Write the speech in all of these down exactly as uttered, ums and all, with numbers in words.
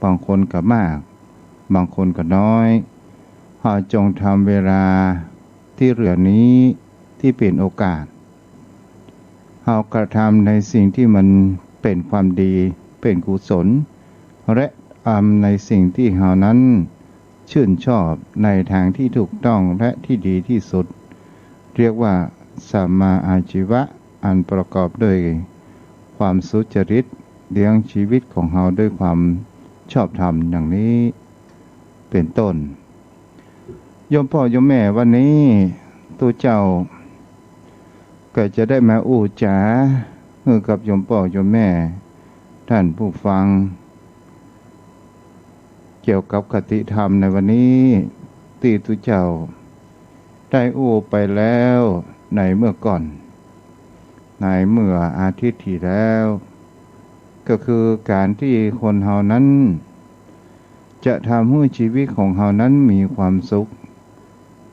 บางคนก็มาก บางคนก็น้อย เฮาจงทำเวลาตี้เหลือนี้ตี้เป๋นโอกาส เฮากระทำในสิ่งตี้มันเป๋นความดี เป๋นกุศล และทำในสิ่งตี้เฮานั้น ชื่นชอบในทางตี้ถูกต้องและตี้ดีตี้สุด เรียกว่าสัมมาอาชีวะ อันประกอบด้วยความสุจริต เลี้ยงชีวิตของเฮาด้วยความชอบธรรมดังนี้ เป๋นต้น โยมป้อโยมแม่ วันนี้ตุ๊เจ้า ก็จะได้มาอู้จ๋าหื้อกับโยมป้อโยมแม่ ท่านผู้ฟัง เกี่ยวกับคติธรรมในวันนี้ ตี้ตุ๊เจ้าได้อู้ไปแล้วในเมื่อก่อน ในเมื่ออาทิตย์ตี้แล้ว ก็คือก๋านตี้คนเฮานั้น จะทำหื้อชีวิตของเฮานั้นมีความสุข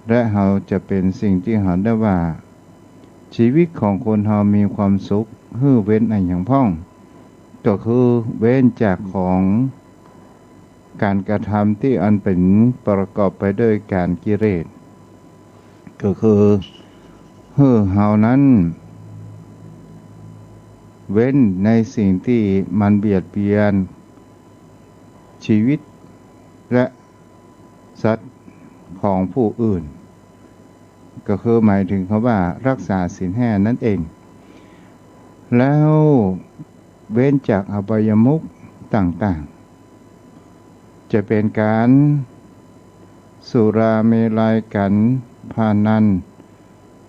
และเฮาจะเป๋นสิ่งตี้เฮาได้ว่า ชีวิตของคนเฮามีความสุข หื้อเว้นอะหยังพ่อง ก็คือเว้นจากของก๋านกระทำตี้อันเป๋นประกอบไปด้วยก๋านกิเลส ก็คือหื้อเฮานั้น เว้นในสิ่งตี้มันเบียดเบียนชีวิตและสัตว์ของผู้อื่น ก็คือหมายถึงคำว่ารักษาศีลห้านั่นเอง แล้วเว้นจากอบายมุขต่างๆ จะเป๋นก๋านสุราเมรัย ก๋านพนัน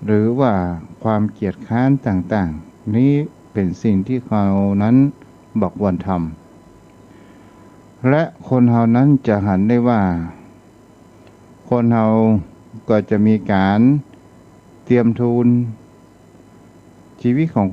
หรือว่าความเกียจคร้านต่างๆ นี้เป๋นสิ่งตี้เฮานั้นบ่ควรทำ และคนเฮานั้นจะหันได้ว่า คนเฮาก็จะมีก๋านเตรียมทูนชีวิตของ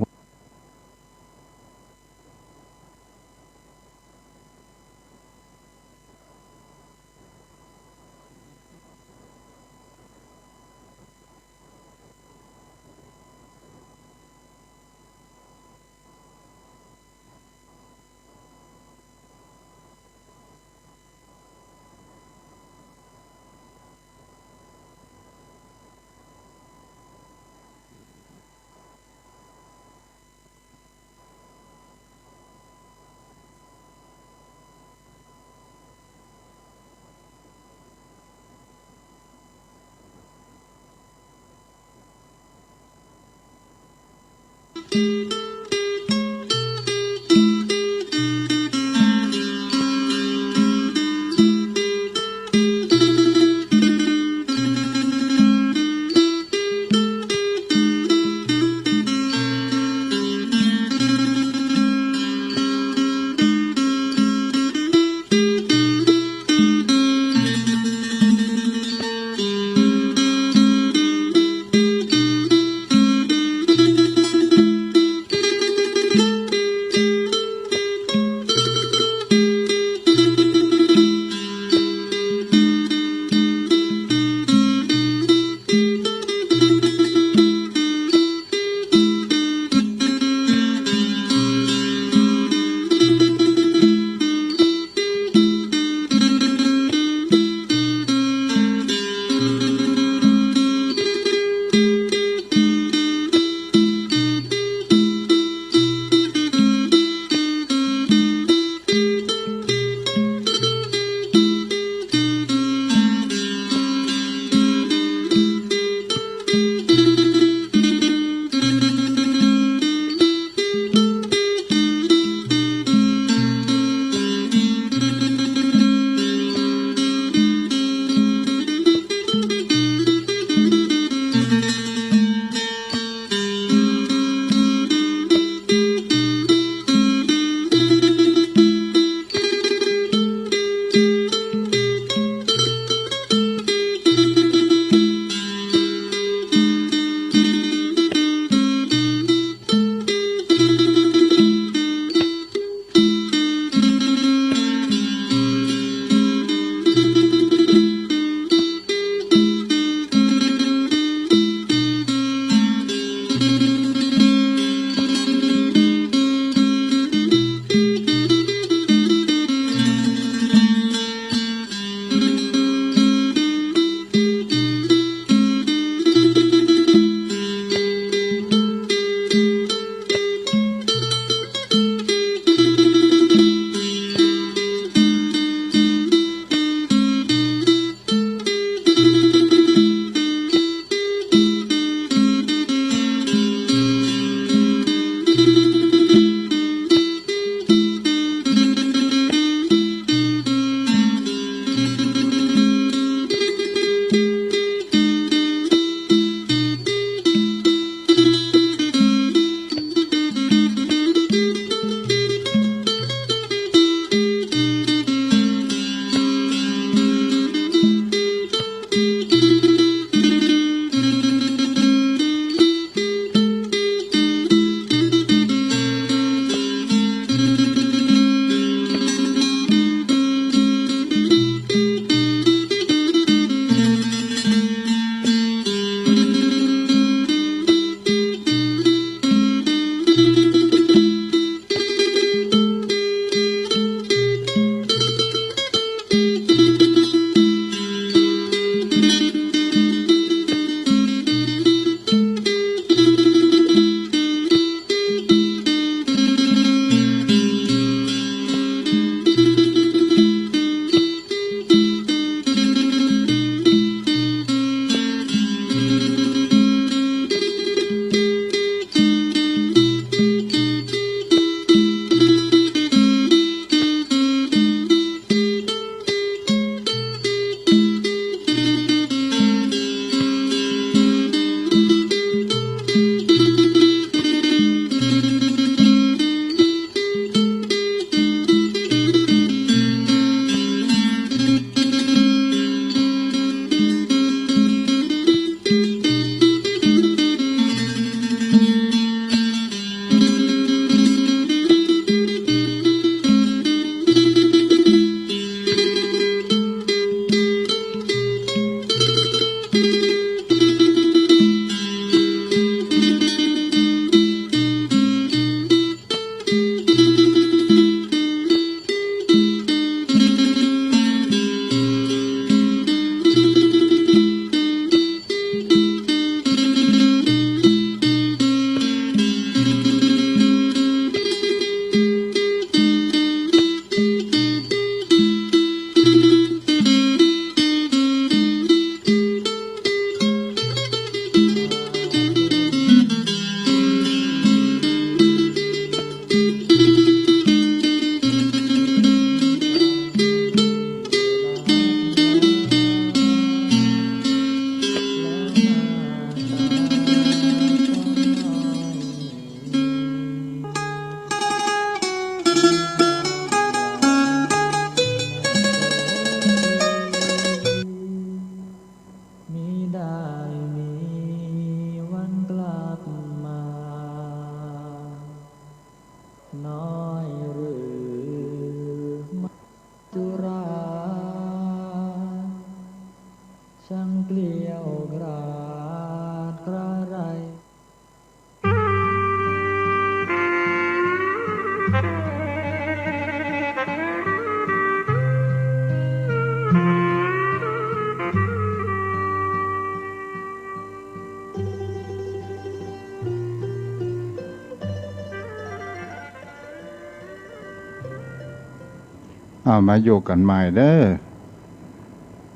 มาอยู่กั๋นใหม่เด้อ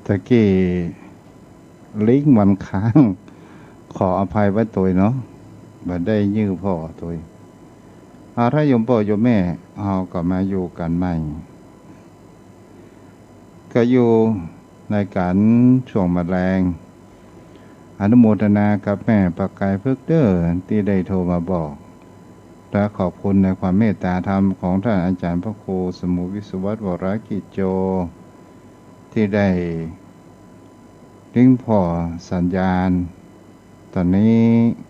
ตะกี้ลิงก์มันค้าง ขออภัยไว้ตวยเนาะ บ่ได้ยื้อผ่อตวย เอาละโยมป้อโยมแม่ เฮาก็มาอยู่กั๋นใหม่ ก็อยู่ในก๋านช่วงแมลง อนุโมทนากับแม่ประกายพฤกษ์เด้อ ตี้ได้โทรมาบอก และขอบคุณในความเมตตาธรรมของท่านอาจารย์พระครูสมุทรวิศวัตร วรกิจโจ ตี้ได้ลิงก์ผ่อสัญญาณ ต๋อนนี้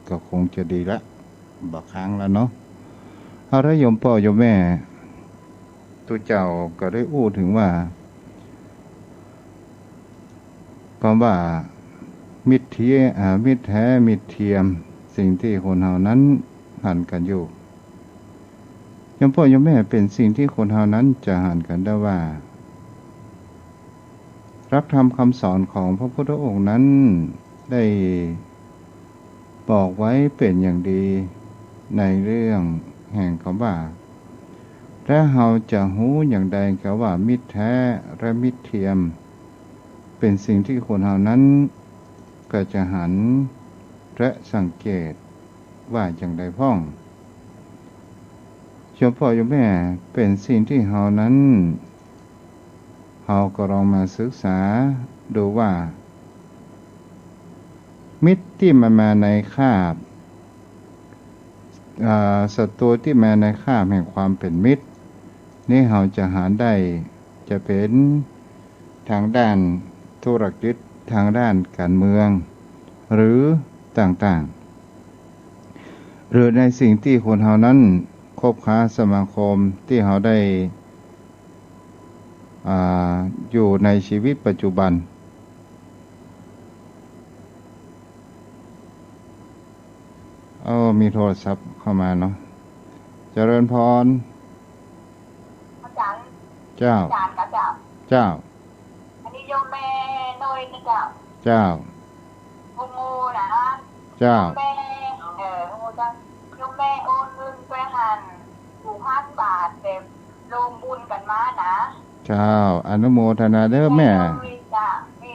ก็คงจะดีละ บ่ค้างแล้วเนาะ เอาละโยมป้อโยมแม่ ตุ๊เจ้าก็ได้อู้เถิงว่า กำว่ามิตรเทีย- อ่า มิตรแท้มิตรเทียม สิ่งตี้คนเฮานั้นหันกั๋นอยู่ โยมป้อโยมแม่ เป๋นสิ่งตี้คนเฮานั้นจะหันกั๋นได้ว่า หลักธรรมคำสอนของพระพุทธองค์นั้นได้บอกไว้เป๋นอย่างดี ในเรื่องแห่งกำว่า และเฮาจะฮู้อย่างใดกำว่ามิตรแท้และมิตรเทียม เป๋นสิ่งตี้คนเฮานั้นก็จะหันและสังเกตว่าอย่างใดพ่อง โยมป้อโยมแม่ เป๋นสิ่งตี้เฮานั้น เฮาก็ลองมาศึกษาดูว่า มิตรตี้มันมาในคาบ อ่า ศัตรูตี้มาในคาบแห่งความเป๋นมิตร นี้เฮาจะหันได้ จะเป๋นทางด้านธุรกิจ ทางด้านก๋านเมือง หรือต่างๆ หรือในสิ่งตี้คนเฮานั้นคบค้าสมาคมตี้เฮาได้ อ่า อยู่ในชีวิตปัจจุบัน เอ้อ มีโทรศัพท์เข้ามาเนาะ เจริญพร อาจ๋ารย์ เจ้า อาจ๋ารย์คะเจ้า เจ้า อันนี้โยมแม่น้อยนะเจ้า เจ้า โฮโมนะ เจ้า แม่ เอ่อ โฮโมเจ้า โยมแม่โอนเงินไปหั้น หกพันบาท แต่ร่วมบุญกั๋นมานะ เจ้า อนุโมทนาเด้อแม่ แม่น้อยจ้ะ มี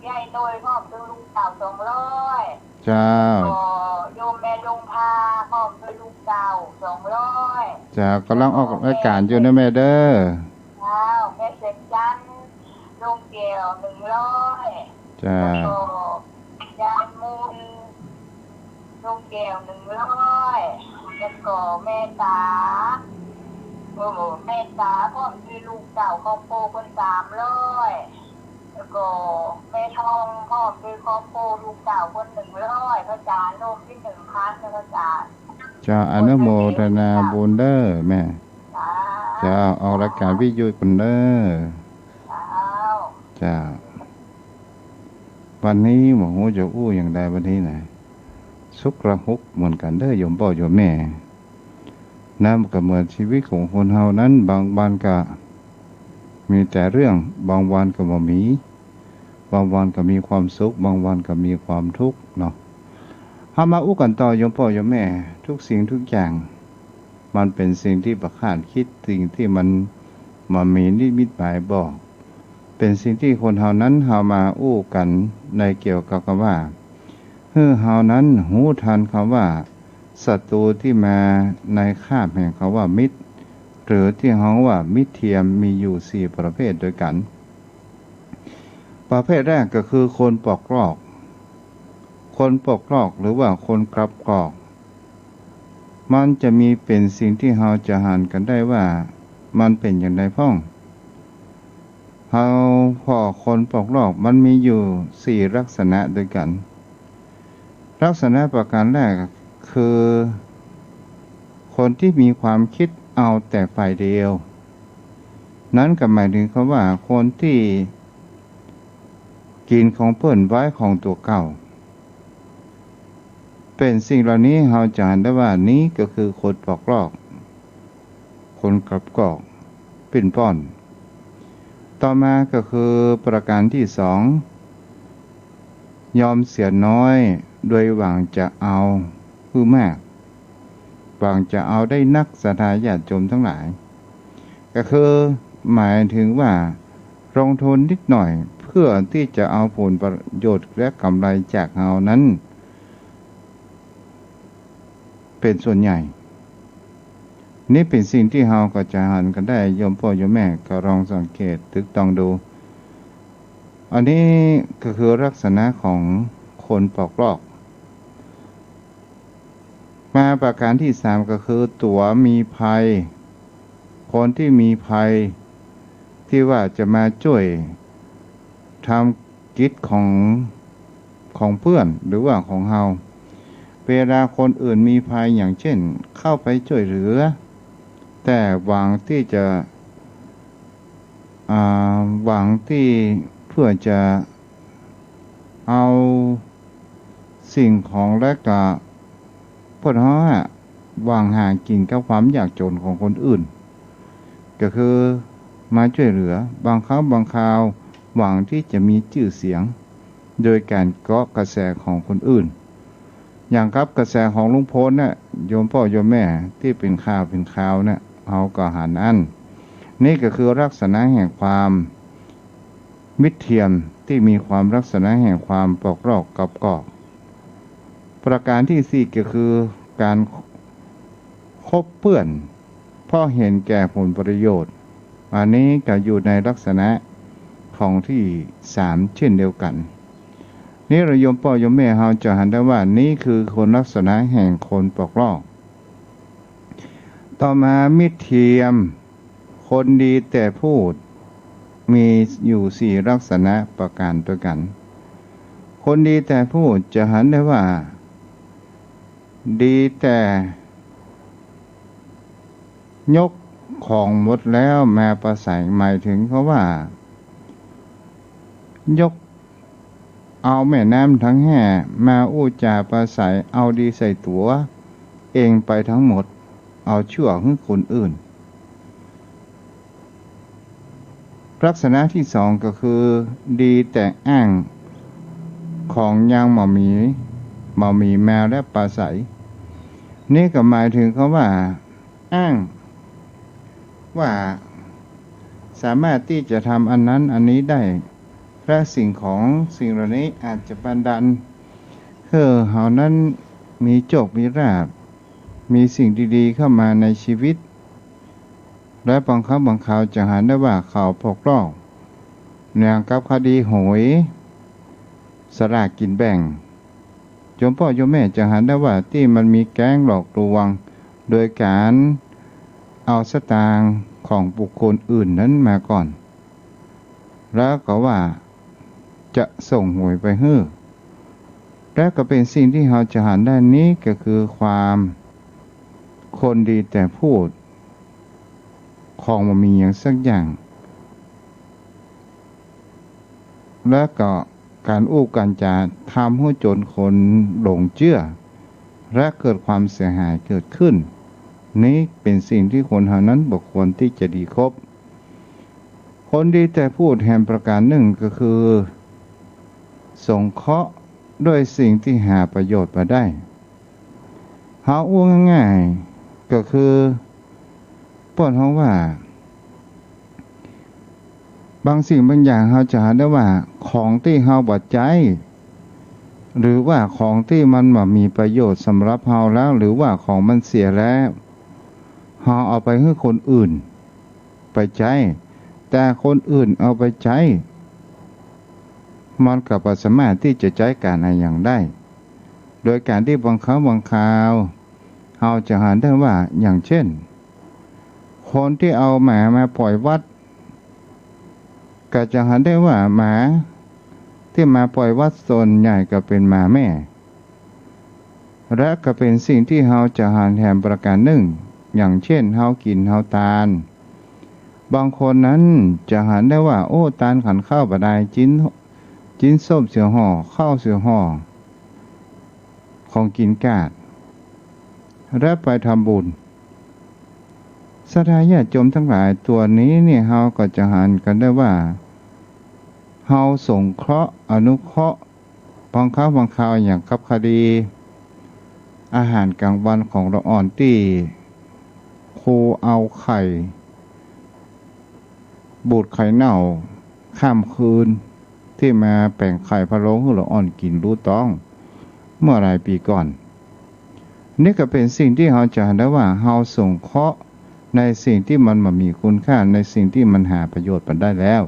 ยายน้อยพร้อมด้วยลูกสาวสองร้อย เจ้า ก็โยมแม่ดวงพาพร้อมด้วยลูกสาวสองร้อย เจ้า ก่ำลังออกรายก๋านอยู่นะแม่เด้อ เจ้า แม่แสงจันทร์ ดวงแก้ว หนึ่งร้อย เจ้า แล้วก็ยายมนต์ ดวงแก้ว หนึ่งร้อย แล้วก็แม่ต๋า โอ้โห แม่ต๋าพร้อมด้วยลูกสาวครอบครัวเปิ้น สามร้อย แล้วก็แม่ทองพร้อมด้วยครอบครัวลูกสาวเปิ้น หนึ่งร้อย พระอาจ๋ารย์ รวมเป๋น หนึ่งพัน นะพระอาจ๋ารย์ เจ้า อนุโมทนาบุญเด้อแม่ เจ้า เจ้า ออกรายก๋านวิทยุก่อนเด้อ เจ้า เจ้า วันนี้บ่ฮู้จะอู้อย่างใดวันนี้นะ สุกระหุกเหมือนกั๋นเด้อโยมป้อโยมแม่ นะ ก็เหมือนชีวิตของคนเฮานั้น บางวันก็มีแต่เรื่อง บางวันก็บ่มี บางวันก็มีความสุข บางวันก็มีความทุกข์เนาะ เฮามาอู้กั๋นต่อโยมป้อโยมแม่ ทุกสิ่งทุกอย่าง มันเป๋นสิ่งตี้บ่คาดคิด สิ่งตี้มันบ่มีนิมิตหมายบอก เป๋นสิ่งตี้คนเฮานั้น เฮามาอู้กั๋นในเกี่ยวกับกำว่า หื้อเฮานั้นฮู้ทันกำว่า ศัตรูตี้มาในคาบแห่งกำว่ามิตร หรือตี้ฮ้องว่ามิตรเทียม มีอยู่สี่ประเภทด้วยกั๋น ประเภทแรกก็คือคนปอกลอก คนปอกลอกหรือว่าคนกลับกอก มันจะมีเป๋นสิ่งตี้เฮาจะหันกั๋นได้ว่ามันเป๋นอย่างใดพ่อง เฮาผ่อคนปอกลอกมันมีอยู่สี่ลักษณะด้วยกั๋น ลักษณะประก๋านแรกคือ คนตี้มีความกึ๊ดเอาแต่ฝ่ายเดียว นั้นก็หมายเถิงกำว่าคนตี้กิ๋นของเปิ้นไว้ของตั๋วเก่า เป๋นสิ่งเหล่านี้เฮาจะหันได้ว่านี้ก็คือคนปอกลอก คนกลับกอก ปิ้นป้อน ต่อมาก็คือประก๋านตี้สอง ยอมเสียน้อยโดยหวังจะเอาหื้อมาก หวังจะเอาได้นัก ศรัทธาญาติโยมตังหลาย ก็คือ หมายถึงว่าลงทุนนิดหน่อยเพื่อตี้จะเอาผลประโยชน์และกำไรจากเฮานั้น เป๋นส่วนใหญ่ นี่เป๋นสิ่งตี้เฮาก็จะหันกั๋นได้ โยมป้อโยมแม่ก็ลองสังเกตตึกตองดู อันนี้ก็คือลักษณะของคนปอกลอก มาประการตี้สามก็คือตั๋วมีภัย คนตี้มีภัยตี้ว่าจะมาจ้วยทำกิจของ ของเปื้อนหรือว่าของเฮา เวลาคนอื่นมีภัย อย่างเช่น เข้าไปจ้วยเหลือ แต่หวังตี้จะ อ่า หวังตี้เพื่อจะเอาสิ่งของและก็ เปิ้นฮ้องอะ หวังหากิ๋นกับความยากจนของคนอื่น ก็คือมาจ้วยเหลือ บางครั้งบางคราวหวังตี้จะมีจื้อเสียง โดยก๋านเกาะกระแสของคนอื่น อย่างกับกระแสของลุงพลน่ะ โยมป้อโยมแม่ ตี้เป๋นข่าวเป๋นข่าวน่ะ เฮาก็หันอั้น นี่ก็คือลักษณะแห่งความมิตรเทียมตี้มีความลักษณะแห่งความปอกลอกกับกอก ประการตี้สี่ก็คือก๋านคบเปื้อนเพราะเห็นแก่ผลประโยชน์ อันนี้ก็อยู่ในลักษณะของตี้สามเช่นเดียวกั๋น นี่ละโยมป้อโยมแม่เฮาจะหันได้ว่านี่คือคุณลักษณะแห่งคนปอกลอก ต่อมามิตรเทียม คนดีแต่พูด มีอยู่สี่ลักษณะประการตวยกั๋น คนดีแต่พูดจะหันได้ว่า ดีแต่ยกของหมดแล้วมาปราศรัย หมายถึงเขาว่า ยกเอาแม่น้ำทั้งแห่มาอู้จ๋าปราศรัย เอาดีใส่ตั๋วเองไปทั้งหมด เอาชั่วหื้อคนอื่น ลักษณะตี้สองก็คือ ดีแต่อ้างของยังบ่มี บ่มีมาแล้วปราศรัย นี่ก็หมายถึงเขาว่า อ้างว่าสามารถตี้จะทำอันนั้นอันนี้ได้ และสิ่งของสิ่งเหล่านี้อาจจะบันดาลหื้อเฮานั้นมีโจคมีลาภ มีสิ่งดีๆ เข้ามาในชีวิต และบางครั้งบางคราวจะหันได้ว่าเขาปอกลอก อย่างกับคดีหวยสลากกินแบ่ง โยมป้อโยมแม่จะหันได้ว่าตี้มันมีแก๊งหลอกลวง โดยก๋านเอาสตางค์ของบุคคลอื่นนั้นมาก่อน แล้วก็ว่าจะส่งหวยไปหื้อ และก็เป๋นสิ่งตี้เฮาจะหันได้ นี้ก็คือความคนดีแต่พูด ของบ่มีหยังสักอย่าง และก็ก๋านอู้ก๋านจ๋าทำหื้อจนคนหลงเจื้อ และเกิดความเสียหายเกิดขึ้น นี้เป๋นสิ่งตี้คนเฮานั้นบ่ควรตี้จะดีคบ คนดีแต่พูดแหมประการนึ่งก็คือ สงเคราะห์ด้วยสิ่งตี้หาประโยชน์บ่ได้ เฮาอู้ง่ายๆ ก็คือ เปิ้นฮ้องว่า บางสิ่งบางอย่างเฮาจะหันได้ว่า ของตี้เฮาบ่ใจ๊ หรือว่าของตี้มันบ่มีประโยชน์สำหรับเฮาแล้ว หรือว่าของมันเสียแล้ว เฮาเอาไปหื้อคนอื่นไปใจ๊ แต่คนอื่นเอาไปใจ๊ มันก็บ่สามารถตี้จะใจ๊ก๋านอะหยังได้ โดยก๋านตี้บางครั้งบางคราว เฮาจะหันได้ว่า อย่างเช่น คนตี้เอาหมามาป่อยวัด ก็จะหันได้ว่าหมาตี้มาป่อยวัดส่วนใหญ่ก็เป๋นหมาแม่ และก็เป๋นสิ่งตี้เฮาจะหันแหมประการนึ่ง อย่างเช่น เฮากิ๋นเฮาตาน บางคนนั้นจะหันได้ว่า โอ้ ตานขันข้าวบ่ดาย จิ๊น จิ๊นส้มเสียห่อ ข้าวเสียห่อ ของกิ๋นก๊าด และไปทำบุญ ศรัทธาญาติโยมตังหลาย ตั๋วนี้เนี่ย เฮาก็จะหันกั๋นได้ว่า เฮาสงเคราะห์ อนุเคราะห์ บางครั้งบางคราว อย่างกับคดี อาหารกลางวันของละอ่อนตี้ครูเอาไข่ บูดไข่เน่าข้ามคืน ตี้มาแป๋งไข่พะโล้หื้อละอ่อนกิ๋นฮู้ต้อง เมื่อหลายปี๋ก่อน นี่ก็เป๋นสิ่งตี้เฮาจะหันได้ว่า เฮาสงเคราะห์ในสิ่งตี้มันบ่มีคุณค่า ในสิ่งตี้มันหาประโยชน์บ่ได้แล้ว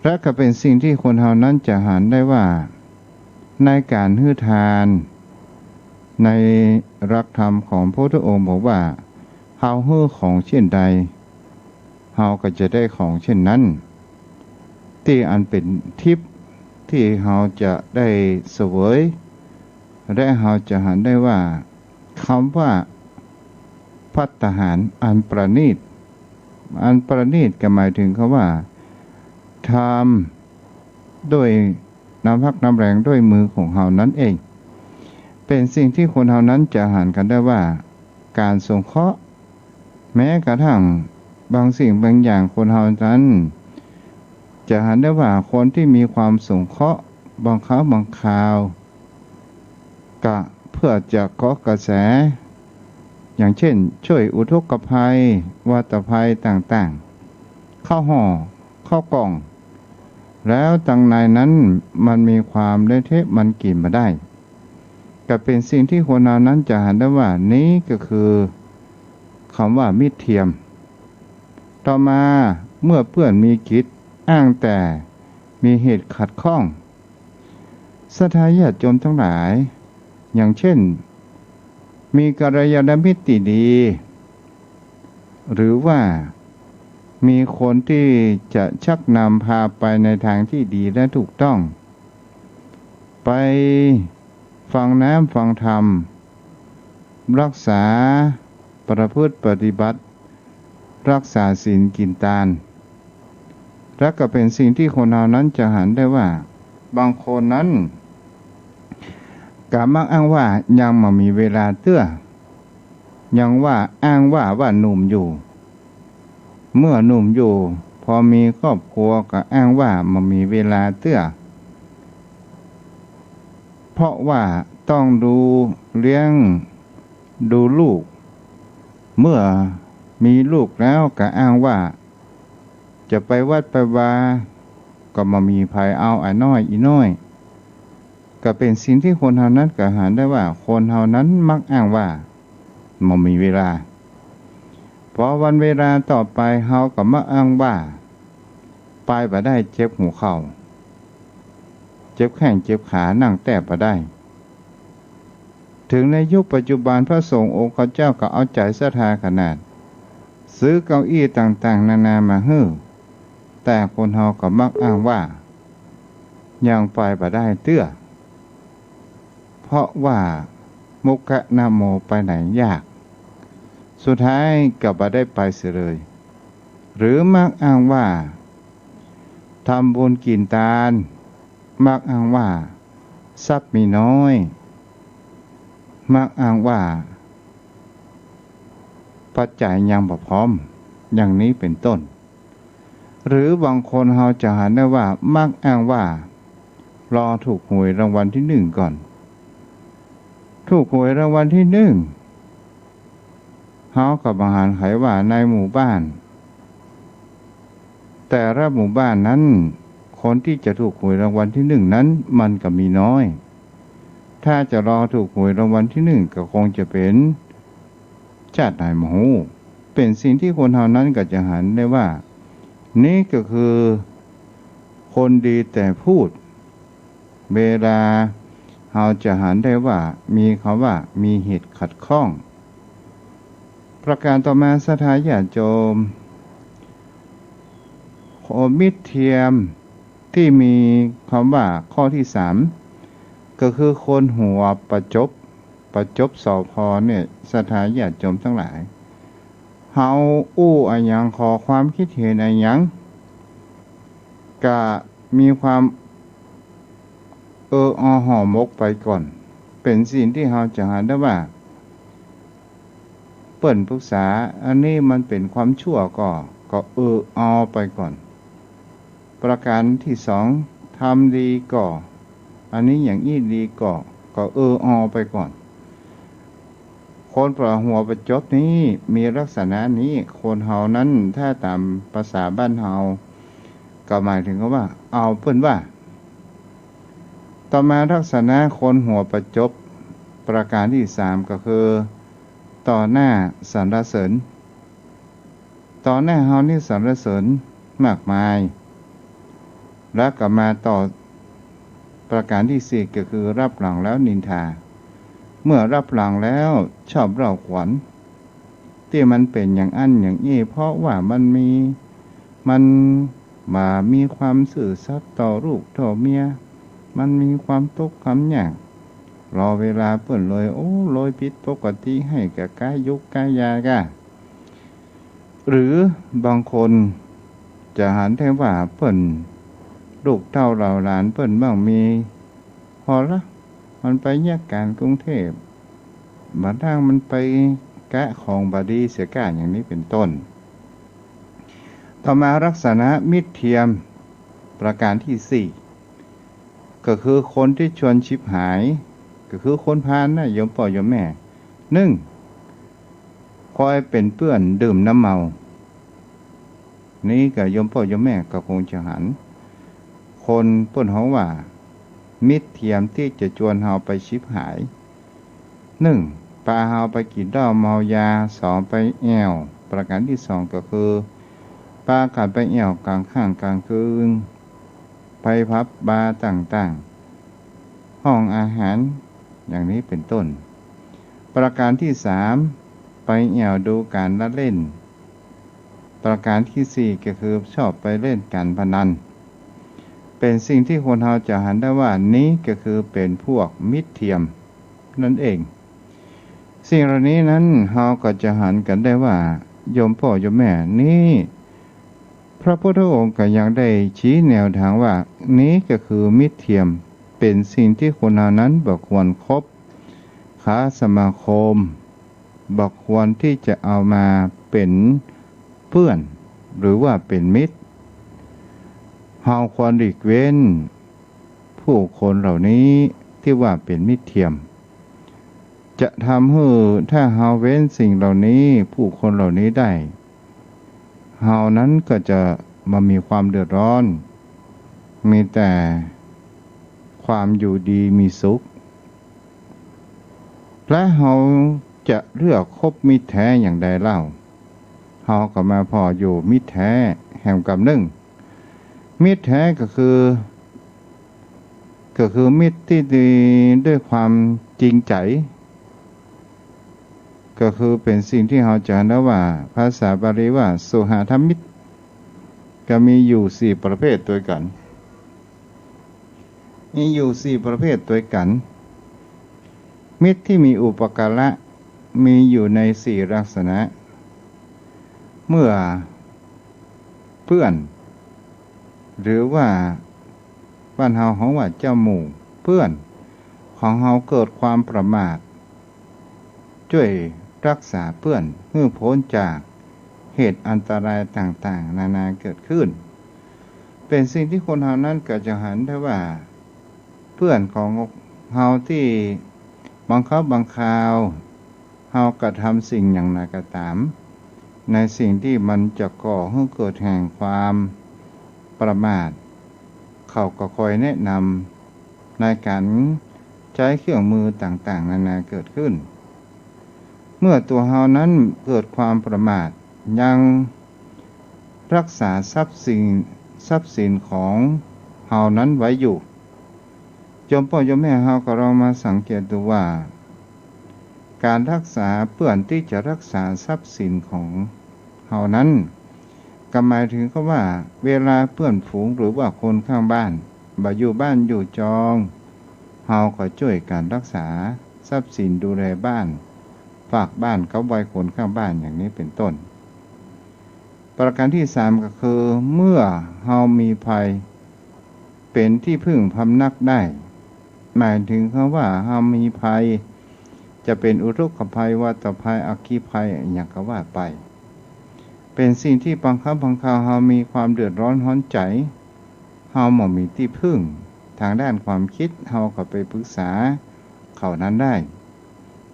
และก็เป๋นสิ่งตี้คนเฮานั้นจะหันได้ว่า ในก๋านหื้อทาน ในหลักธรรมของพระพุทธองค์บอกว่า เฮาหื้อของเช่นใด เฮาก็จะได้ของเช่นนั้น ตี้อันเป๋นทิพย์ตี้เฮาจะได้เสวย และเฮาจะหันได้ว่า กำว่าภัตตาหารอันประณีต อันประณีตก็หมายเถิงกำว่า ทำด้วยน้ำพักน้ำแรงด้วยมือของเฮานั้นเอง เป๋นสิ่งตี้คนเฮานั้นจะหันกั๋นได้ว่า ก๋านสงเคราะห์ แม้กระทั่งบางสิ่งบางอย่างคนเฮานั้น จะหันได้ว่าคนตี้มีความสงเคราะห์บางครั้งบางคราว ก็เพื่อจะเกาะกระแส อย่างเช่น ช่วยอุทกภัย วาตภัยต่างๆ ข้าวห่อ ข้าวกล่อง แล้วตังในนั้นมันมีความเละเทะ มันกิ๋นบ่ได้ ก็เป๋นสิ่งตี้คนเฮานั้นจะหันได้ว่า นี้ก็คือกำว่ามิตรเทียม ต่อมาเมื่อเปื้อนมีกิจอ้างแต่มีเหตุขัดข้อง ศรัทธาญาติโยมทั้งหลาย อย่างเช่น มีกัลยาณมิตรตี้ดี หรือว่ามีคนตี้จะชักนำพาไปในทางตี้ดีและถูกต้อง ไปฟังน้ำฟังธรรม รักษาประพฤติปฏิบัติ รักษาศีลกิ๋นตาน และก็เป๋นสิ่งตี้คนเฮานั้นจะหันได้ว่า บางคนนั้นก็มักอ้างว่ายังบ่มีเวลาเตื้อ ยังว่าอ้างว่า ว่าหนุ่มอยู่ เมื่อหนุ่มอยู่ พอมีครอบครัวก็อ้างว่าบ่มีเวลาเตื้อ เพราะว่าต้องดูเลี้ยงดูลูก เมื่อมีลูกแล้วก็อ้างว่าจะไปวัดไปวา ก็บ่มีใผเอา อาน้อยอี่น้อย ก็เป๋นสิ่งตี้คนเฮานั้นก็หันได้ว่า คนเฮานั้นมักอ้างว่าบ่มีเวลา พอวันเวลาต่อไปเฮาก็มักอ้างว่าไปบ่ได้ เจ็บหัวเข่า เจ็บแข้งเจ็บขา นั่งแต๊บ่ได้ เถิงในยุคปัจจุบันพระสงฆ์องค์ข้าเจ้าก็เอาใจ๋ศรัทธาขนาด ซื้อเก้าอี้ต่างๆ นานามาหื้อ แต่คนเฮาก็มักอ้างว่ายังไปบ่ได้เตื้อ เพราะว่ามุขะนะโมไปไหนยาก สุดท้ายก็บ่ได้ไปเสียเลย หรือมักอ้างว่าทำบุญกิ๋นตาน มักอ้างว่าทรัพย์มีน้อย มักอ้างว่าปัจจัยยังบ่พร้อม อย่างนี้เป๋นต้น หรือบางคนเฮาจะหันได้ว่ามักอ้างว่ารอถูกหวยรางวัลตี้นึ่งก่อน ถูกหวยรางวัลตี้นึ่ง เฮาก็บ่หันไขว่าในหมู่บ้าน แต่ละหมู่บ้านนั้น คนตี้จะถูกหวยรางวัลตี้นึ่งนั้นมันก็มีน้อย ถ้าจะรอถูกหวยรางวัลตี้นึ่งก็คงจะเป๋น จาติไหนบ่ฮู้ เป๋นสิ่งตี้คนเฮานั้นก็จะหันได้ว่า นี้ก็คือคนดีแต่พูด เวลาเฮาจะหันได้ว่ามีกำว่ามีเหตุขัดข้อง ประการต่อมาศรัทธาญาติโยม คนมิตรเทียมตี้มีกำว่าข้อตี้สาม ก็คือคนหัวประจบ ประจบ สภ เนี่ย ศรัทธาญาติโยมตังหลาย เฮาอู้อะหยัง ขอความคิดเห็นอะหยัง ก็มีความเออออห่อหมกไปก่อน เป๋นสิ่งตี้เฮาจะหันได้ว่า เปิ้นปรึกษา อันนี้มันเป๋นความชั่วก็ ก็เออออไปก่อน ประการตี้สอง ทำดีก็ อันนี้อย่างอี้ดีก็ ก็เออออไปก่อน ค คนบ่หัวบ่จบนี้มีลักษณะนี้ คนเฮานั้นถ้าต๋ามภาษาบ้านเฮาก็หมายเถิงว่าเอาเปิ้นว่า ต่อมาลักษณะคนหัวบ่จบประก๋านตี้สามก็คือ ต่อหน้าสรรเสริญ ต่อหน้าเฮานี่สรรเสริญมากมาย แล้วก็มาต่อประก๋านตี้สี่ก็คือ รับหลังแล้วนินทา เมื่อรับหลังแล้วชอบเล่าขวัญ ตี้มันเป๋นอย่างอั้นอย่างอี้ เพราะว่ามันมี มันบ่มีความซื่อสัตย์ต่อลูกต่อเมีย มันมีความตุ๊กข์ความยาก รอเวลาเปิ้นเลย โอ้ เลยผิดปกติ หื้อแก่ก๋ายยุกก๋ายยาก้า หรือบางคนจะหันได้ว่าเปิ้น ลูกเต้าเหล่าหลานเปิ้นบ่มี ผ่อละ มันไปเยียะก๋านกรุงเทพฯ บ่าต้านมันไปกะของบ่ดีเสียก้า อย่างนี้เป๋นต้น ต่อมาลักษณะมิตรเทียมประก๋านตี้สี่ ก็คือคนตี้ชวนฉิบหาย ก็คือคนพาลน่ะ โยมป้อโยมแม่ นึ่ง คอยเป๋นเปื้อนดื่มน้ำเมา นี้ก็โยมป้อโยมแม่ก็คงจะหัน คนเปิ้นฮ้องว่ามิตรเทียมตี้จะจวนเฮาไปฉิบหาย นึ่ง ปาเฮาไปกิ๋นเหล้าเมายา สอง ไปแอ่ว ประก๋านตี้สองก็คือ ปากั๋นไปแอ่วก๋างค่ำก๋างคืน ไปผับบาร์ต่างๆ ห้องอาหาร อย่างนี้เป๋นต้น ประก๋านตี้สาม ไปแอ่วดูก๋านละเล่น ประก๋านตี้สี่ก็คือชอบไปเล่นก๋านพนัน เป๋นสิ่งตี้คนเฮาจะหันได้ว่านี้ก็คือเป๋นพวกมิตรเทียมนั่นเอง สิ่งเหล่านี้นั้นเฮาก็จะหันกั๋นได้ว่า โยมป้อโยมแม่ นี้ พระพุทธองค์ก็ยังได้ชี้แนวทางว่า นี้ก็คือมิตรเทียม เป๋นสิ่งตี้คนเฮานั้นบ่ควรคบ ค้าสมาคม บ่ควรตี้จะเอามาเป๋นเปื้อน หรือว่าเป๋นมิตร เฮาควรหลีกเว้นผู้คนเหล่านี้ตี้ว่าเป๋นมิตรเทียม จะทำหื้อ ถ้าเฮาเว้นสิ่งเหล่านี้ ผู้คนเหล่านี้ได้ เฮานั้นก็จะบ่มีความเดือดร้อน มีแต่ความอยู่ดีมีสุข และเฮาจะเลือกคบมิตรแท้อย่างใดเล่า เฮาก็มาผ่ออยู่มิตรแท้แหมกำนึ่ง มิตรแท้ก็คือ ก็คือมิตรตี้ดีด้วยความจริงใจ๋ ก็คือเป๋นสิ่งตี้เฮาจะหันได้ว่า ภาษาบาลีว่า สุหธรรมมิตร ก็มีอยู่สี่ประเภทตวยกั๋น มีอยู่สี่ประเภทตวยกั๋น มิตรตี้มีอุปการะ มีอยู่ในสี่ลักษณะ เมื่อเปื้อน หรือว่าบ้านเฮาฮ้องว่าเจ้าหมู่ เปื้อนของเฮาเกิดความประมาท จ้วยฮักษาเปื้อนหื้อป๊นจากเหตุอันตรายต่างๆ นานาเกิดขึ้น เป๋นสิ่งตี้คนเฮานั้นก็จะหันได้ว่า เปื้อนของเฮาตี้บางคราวบางคราว เฮากระทำสิ่งอย่างใดก็ต๋าม ในสิ่งตี้มันจะก่อหื้อเกิดแห่งความประมาท เขาก็คอยแนะนำในก๋านใจ๊เครื่องมือต่างๆ นานาเกิดขึ้น เมื่อตั๋วเฮานั้นเกิดความประมาท ยังฮักษาทรัพย์สิน ทรัพย์สินของเฮานั้นไว้อยู่ โยมป้อโยมแม่เฮาก็ลองมาสังเกตดูว่า ก๋านฮักษาเปื้อนตี้จะฮักษาทรัพย์สินของเฮานั้น ก็หมายเถิงกับว่า เวลาเปื้อนฝูงหรือว่าคนข้างบ้านบ่อยู่บ้านอยู่จอง เฮาก็จ้วยกั๋นฮักษาทรัพย์สินดูแลบ้าน ฝากบ้านกับไว้คนข้างบ้านอย่างนี้เป๋นต้น ประก๋านตี้สามก็คือ เมื่อเฮามีภัย เป๋นตี้พึ่งพำนักได้ หมายเถิงกับว่าเฮามีภัย จะเป๋นอุทกภัย วาตภัย อัคคีภัย อะหยังก็ว่าไป เป๋นสิ่งตี้บางครั้งบางคราวเฮามีความเดือดร้อนฮ้อนใจ๋ เฮาบ่มีตี้พึ่ง ตางด้านความกึ๊ด เฮาก็ไปปรึกษาเขานั้นได้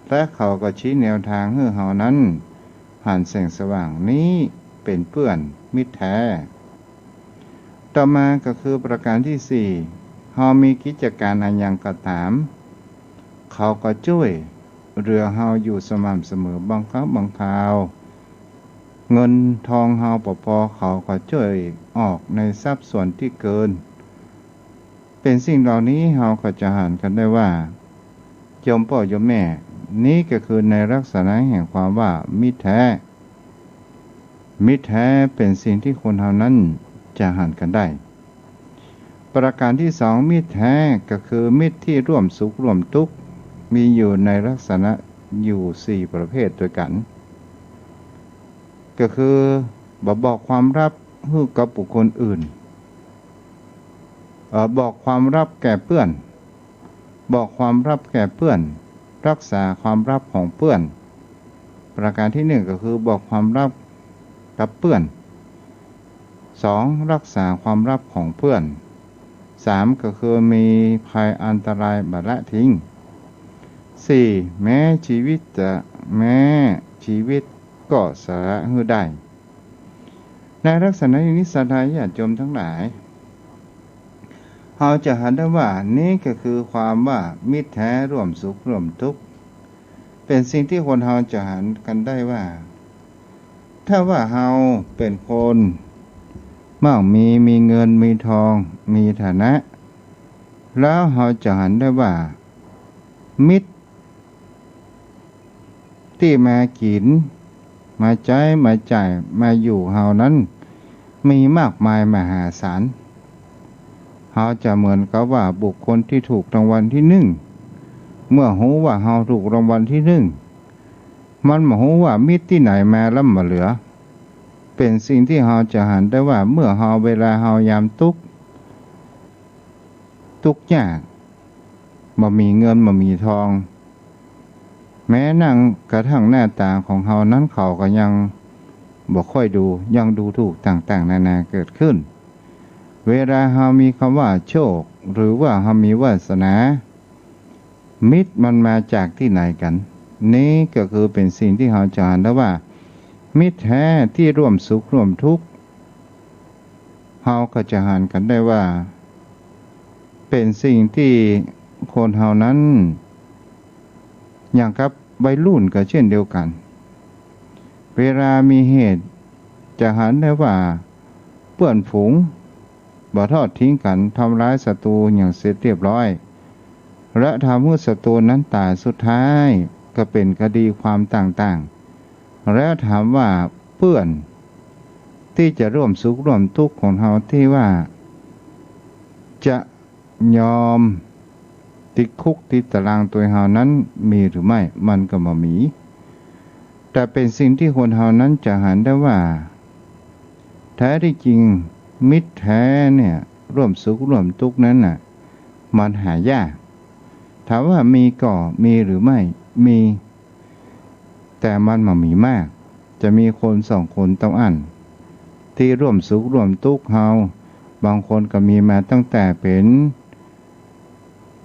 และเขาก็ชี้แนวตางหื้อเฮานั้นหันแสงสว่าง นี้เป๋นเปื้อนมิตรแท้ ต่อมาก็คือประการตี้สี่ เฮามีกิจก๋านอะหยังก็ต๋าม เขาก็จ้วยเหลือเฮาอยู่สม่ำเสมอ บางครั้งบางคราว เงินทองเฮาบ่ปอ เขาก็จ้วยออกในทรัพย์ส่วนตี้เกิน เป๋นสิ่งเหล่านี้เฮาก็จะหันกั๋นได้ว่า โยมป้อโยมแม่ นี้ก็คือในลักษณะแห่งความว่ามิตรแท้ มิตรแท้เป๋นสิ่งตี้คนเฮานั้นจะหันกั๋นได้ ประการตี้สอง มิตรแท้ก็คือมิตรตี้ร่วมสุขร่วมตุ๊กข์ มีอยู่ในลักษณะอยู่สี่ประเภทตวยกั๋น ก็คือบ่บอกความลับหื้อกับบุคคลอื่น เอ่อ บอกความลับแก่เปื้อน บอกความลับแก่เปื้อน รักษาความลับของเปื้อน ประการตี้นึ่งก็คือบอกความลับกับเปื้อน สอง รักษาความลับของเปื้อน สาม ก็คือมีภัยอันตรายบ่ละทิ้ง สี่ แม้จีวิตจะ แม้จีวิตก็สละหื้อได้ ในลักษณะอย่างนี้ ศรัทธาญาติโยมตังหลาย เฮาจะหันได้ว่า นี้ก็คือความว่ามิตรแท้ร่วมสุขร่วมตุ๊กข์ เป๋นสิ่งตี้คนเฮาจะหันกั๋นได้ว่า ถ้าว่าเฮาเป๋นคนมั่งมี มีเงินมีทอง มีฐานะ แล้วเฮาจะหันได้ว่า มิตรตี้มากิ๋น มาใจ๊ มาจ่าย มาอยู่เฮานั้น มีมากมายมหาศาล เฮาจะเหมือนกับว่าบุคคลตี้ถูกรางวัลตี้นึ่ง เมื่อฮู้ว่าเฮาถูกรางวัลตี้นึ่ง มันบ่ฮู้ว่ามิตรตี้ไหนมาล้ำบ่เหลือ เป๋นสิ่งตี้เฮาจะหันได้ว่า เมื่อเฮา เวลาเฮายามตุ๊กข์ ตุ๊กข์ยาก บ่มีเงินบ่มีทอง แม้นั่งกระทั่งหน้าต๋าของเฮานั้นเขาก็ยังบ่ค่อยดู ยังดูถูกต่างๆ นานาเกิดขึ้น เวลาเฮามีคำว่าโชค หรือว่าเฮามีวาสนา มิตรมันมาจากตี้ไหนกั๋น นี้ก็คือเป๋นสิ่งตี้เฮาจะหันได้ว่า มิตรแท้ตี้ร่วมสุขร่วมตุ๊กข์ เฮาก็จะหันกั๋นได้ว่า เป๋นสิ่งตี้คนเฮานั้น อย่างกับวัยรุ่นก็เช่นเดียวกั๋น เวลามีเหตุ จะหันได้ว่าเปื้อนฝูงบ่ทอดทิ้งกั๋น ทำร้ายศัตรู๋อย่างเสร็จเรียบร้อย และทำหื้อศัตรู๋นั้นต๋าย สุดท้ายก็เป๋นคดีความต่างๆ แล้วถามว่าเปื้อนตี้จะร่วมสุขร่วมตุ๊กข์ของเฮาตี้ว่าจะยอมติดคุกติดตารางตวยเฮานั้นมีหรือไม่ มันก็บ่มี แต่เป๋นสิ่งตี้คนเฮานั้นจะหันได้ว่า แท้ตี้จริงมิตรแท้เนี่ย ร่วมสุขร่วมตุ๊กข์นั้นน่ะ มันหายาก ถามว่ามีก่อ มีหรือไม่ มี แต่มันบ่มีมาก จะมีคนสองคนเต้าอั้น ตี้ร่วมสุขร่วมตุ๊กข์เฮา บางคนก็มีมาตั้งแต่เป๋น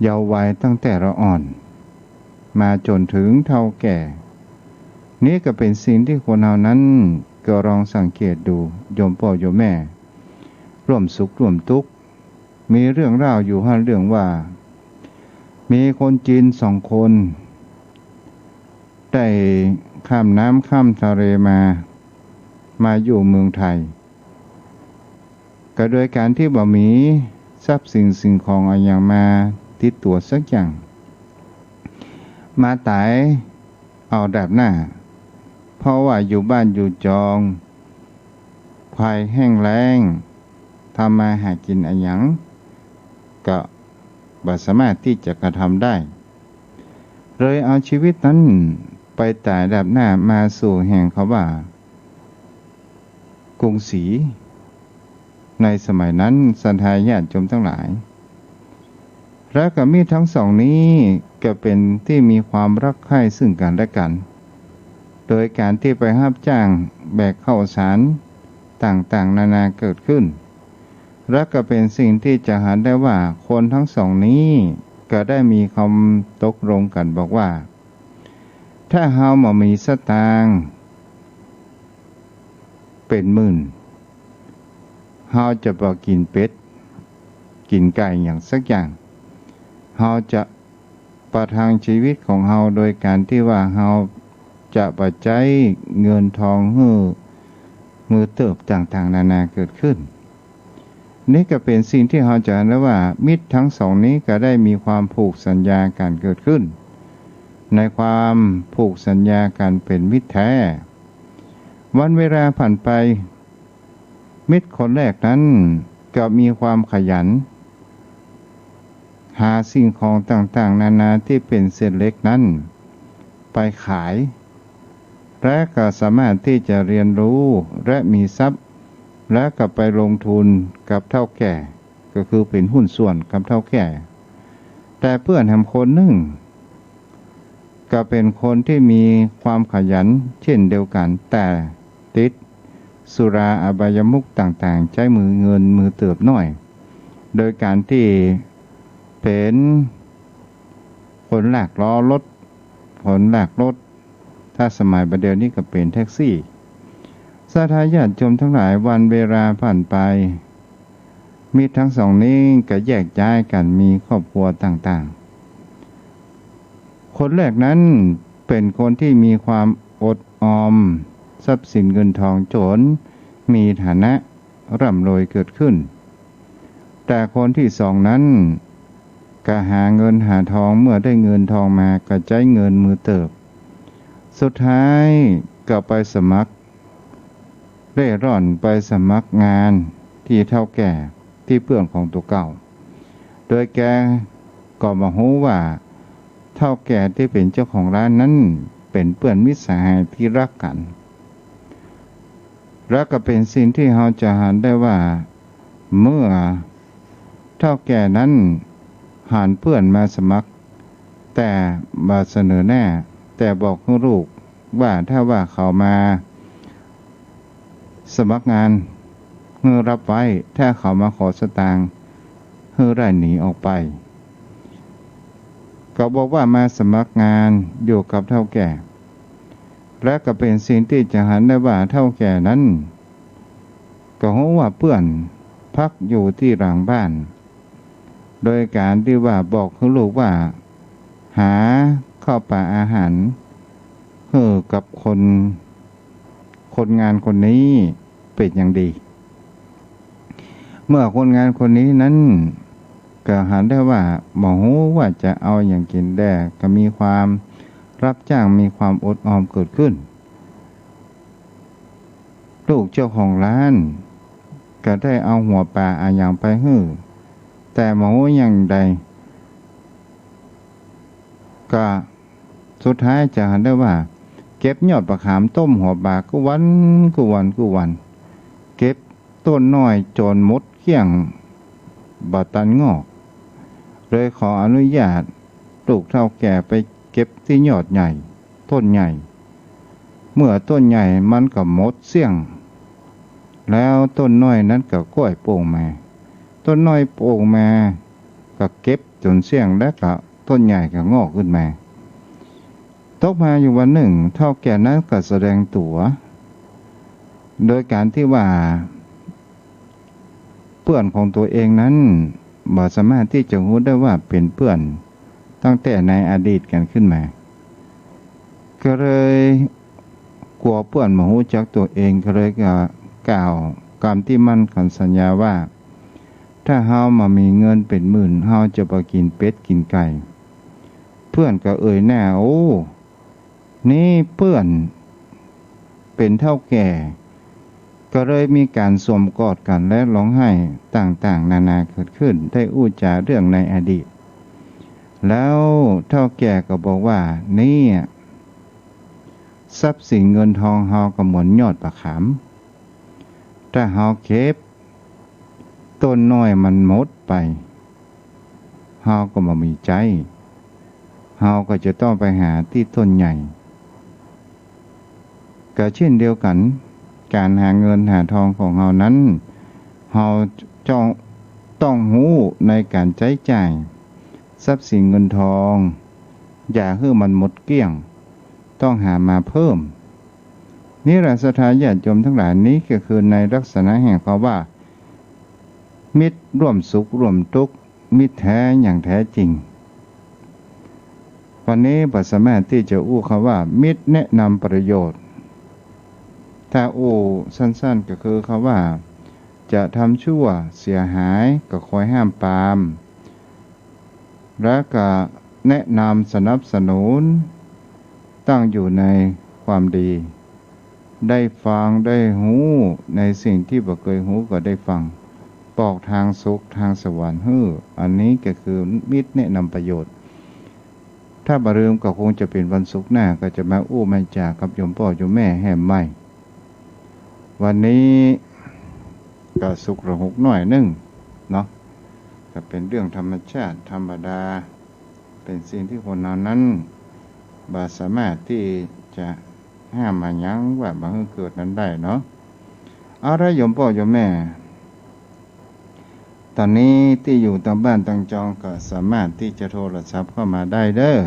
เยาว์วัย ตั้งแต่ละอ่อน มาจ๋นเถิงเฒ่าแก่ นี้ก็เป๋นสิ่งตี้คนเฮานั้นก็ลองสังเกตดู โยมป้อโยมแม่ ร่วมสุขร่วมตุ๊กข์ มีเรื่องเล่าอยู่หั้นเรื่องว่า มีคนจีนสองคน ได้ข้ามน้ำข้ามทะเลมา มาอยู่เมืองไทย ก็โดยการตี้บ่มีทรัพย์สินสิ่งของอะหยังมาติดตั๋วสักอย่าง มาต๋ายเอาดาบหน้า เพราะว่าอยู่บ้านอยู่จอง ภัยแห้งแล้ง ทำมาหากิ๋นอะหยังก็บ่สามารถตี้จะกระทำได้ เลยเอาชีวิตนั้นไปต๋ายดาบหน้ามาสู่แห่งเขาว่ากรุงศรี ในสมัยนั้น ศรัทธาญาติโยมตังหลาย แล้วก็มิตรทั้งสองนี้ก็เป๋นตี้มีความฮักใค่ซึ่งกั๋นและกั๋น โดยการตี้ไปฮับจ้างแบกข้าวสารต่างๆ นานาเกิดขึ้น และก็เป๋นสิ่งตี้จะหันได้ว่าคนทั้งสองนี้ก็ได้มีคำตกลงกั๋นบอกว่า ถ้าเฮาบ่มีสตางค์เป๋นหมื่น เฮาจะบ่กิ๋นเป็ด กิ๋นไก่อย่างสักอย่าง เฮาจะประทังชีวิตของเฮาโดยก๋านตี้ว่าเฮาจะบ่ใจ๊เงินทองหื้อมือเติบต่างๆ นานาเกิดขึ้น นี่ก็เป๋นสิ่งตี้เฮาจะหันได้ว่ามิตรทั้งสองนี้ก็ได้มีความผูกสัญญากั๋นเกิดขึ้น ในความผูกสัญญากั๋นเป๋นมิตรแท้ วันเวลาผ่านไป มิตรคนแรกนั้นก็มีความขยัน หาสิ่งของต่างๆ นานาตี้เป๋นเศษเหล็กนั้นไปขาย และก็สามารถตี้จะเรียนรู้และมีทรัพย์ และก็ไปลงทุนกับเฒ่าแก่ ก็คือเป๋นหุ้นส่วนกับเฒ่าแก่ แต่เปื้อนแหมคนนึ่ง ก็เป๋นคนตี้มีความขยันเจ้นเดียวกั๋น แต่ติดสุราอบายมุขต่างๆ ใจ๊มือเงินมือเติบน้อย โดยก๋านตี้เป๋นคนลากล้อรถ คนลากรถ ถ้าสมัยบ่าเดี่ยวนี้ก็เป๋นแท็กซี่ ศรัทธาญาติโยมทั้งหลาย วันเวลาผ่านไป มิตรทั้งสองนี้ก็แยกย้ายกั๋นมีครอบครัวต่างๆ คนแรกนั้นเป๋นคนตี้มีความอดออมทรัพย์สินเงินทองจ๋นมีฐานะร่ำรวยเกิดขึ้น แต่คนตี้สองนั้นก็หาเงินหาทอง เมื่อได้เงินทองมาก็ใจ๊เงินมือเติบ สุดท้ายก็ไปสมัคร เร่ร่อนไปสมัครงานตี้เฒ่าแก่ตี้เปื้อนของตั๋วเก่า โดยแกก็บ่ฮู้ว่าเฒ่าแก่ตี้เป๋นเจ้าของร้านนั้นเป๋นเปื้อนมิตรสหายตี้ฮักกั๋น และก็เป๋นสิ่งตี้เฮาจะหันได้ว่า เมื่อเฒ่าแก่นั้นหันเปื้อนมาสมัคร แต่บ่เสนอหน้า แต่บอกหื้อลูกว่าถ้าว่าเขามาสมัครงานหื้อฮับไว้ ถ้าเขามาขอสตางค์หื้อได้หนีออกไป ก็บอกว่ามาสมัครงานอยู่กับเฒ่าแก่ และก็เป๋นสิ่งตี้จะหันได้ว่าเฒ่าแก่นั้นก็ฮู้ว่าเปื้อนพักอยู่ตี้หลังบ้าน โดยก๋านตี้ว่าบอกหื้อลูกว่า หาข้าวป๋าอาหารหื้อกับคน คนงานคนนี้เป๋นอย่างดี เมื่อคนงานคนนี้นั้นก็หันได้ว่าบ่ฮู้ว่าจะเอาหยังกิ๋นแด่ ก็มีความฮับจ้าง มีความอดออมเกิดขึ้น ลูกเจ้าของร้านก็ได้เอาหัวป๋าอะหยังไปหื้อ แต่บ่ฮู้อย่างใด ก็สุดท้ายจะหันได้ว่า เก็บยอดบ่าขามต้มหัวป๋ากู้วันกู้วันกู้วัน เก็บต้นน้อยจ๋นหมดเกลี้ยง บ่ตันงอก เลยขออนุญาตลูกเฒ่าแก่ไปเก็บตี้ยอดใหญ่ ต้นใหญ่ เมื่อต้นใหญ่มันก็หมดเสี้ยง แล้วต้นน้อยนั้นก็ก้อยโป่งมา ต้นน้อยโป่งมาก็เก็บจ๋นเสี้ยง แล้วก็ต้นใหญ่ก็งอกขึ้นมา ตกมาอยู่วันนึ่ง เฒ่าแก่นั้นก็แสดงตั๋ว โดยก๋านตี้ว่า เปื้อนของตั๋วเองนั้นบ่สามารถตี้จะฮู้ได้ว่าเป๋นเปื้อนตั้งแต่ในอดีตกั๋นขึ้นมา ก็เลยกั๋วเปื้อนบ่ฮู้จักตั๋วเอง ก็เลยก็กล่าวกำตี้มั่นคำสัญญาว่า ถ้าเฮาบ่มีเงินเป๋นหมื่น เฮาจะบ่กิ๋นเป็ดกิ๋นไก่ เปื้อนก็เอ่ยหน้า โอ้ นี่เปื้อนเป๋นเฒ่าแก่ ก็เลยมีก๋านสวมกอดกั๋นและฮ้องไห้ต่างๆ นานาเกิดขึ้น ได้อู้จ๋าเรื่องในอดีต แล้วเฒ่าแก่ก็บอกว่า เนี่ย ทรัพย์สินเงินทองเฮาก็เหมือนยอดบ่าขาม ถ้าเฮาเก็บ ต้นน้อยมันหมดไป เฮาก็บ่มีใจ๊ เฮาก็จะต้องไปหาตี้ต้นใหญ่ ก็เช่นเดียวกั๋น ก๋านหาเงินหาทองของเฮานั้น เฮาจ้อง ต้องฮู้ในก๋านใจ๊จ่ายทรัพย์สินเงินทอง อย่าหื้อมันหมดเกลี้ยง ต้องหามาเพิ่ม นี่แหละศรัทธาญาติโยมตังหลาย นี้ก็คือในลักษณะแห่งคำว่า มิตรร่วมสุขร่วมตุ๊กข์ มิตรแท้อย่างแท้จริง วันนี้บ่สามารถตี้จะอู้คำว่า มิตรแนะนำประโยชน์ ถ้าอู้สั้นๆ ก็คือคำว่า จะทำชั่วเสียหายก็คอยห้ามปราม และก็แนะนำสนับสนุน ตั้งอยู่ในความดี ได้ฟังได้ฮู้ในสิ่งตี้บ่เกยฮู้ก็ได้ฟัง ปอกทางสุขทางสวรรค์หื้อ อันนี้ก็คือมิตรแนะนำประโยชน์ ถ้าบ่ลืมก็คงจะเป๋นวันศุกร์หน้า ก็จะมาอู้มาจ๋ากับโยมป้อโยมแม่แหมใหม่ วันนี้ก็สุกละหุกหน้อยนึ่งเนาะ ก็เป๋นเรื่องธรรมชาติธรรมดา เป๋นสิ่งตี้คนเฮานั้นบ่สามารถตี้จะห้ามมายั้งว่าบ่หื้อเกิดนั้นได้เนาะ เอาละโยมป้อโยมแม่ ต๋อนนี้ตี้อยู่ตางบ้านตางจองก็สามารถตี้จะโทรศัพท์เข้ามาได้เด้อ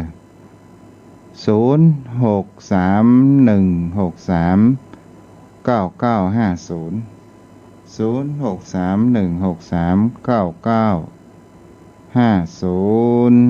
ศูนย์ หก สาม หนึ่ง หก สาม เก้า เก้า ห้า ศูนย์ ศูนย์ หก สาม หนึ่ง หก สาม เก้า เก้า ห้า ศูนย์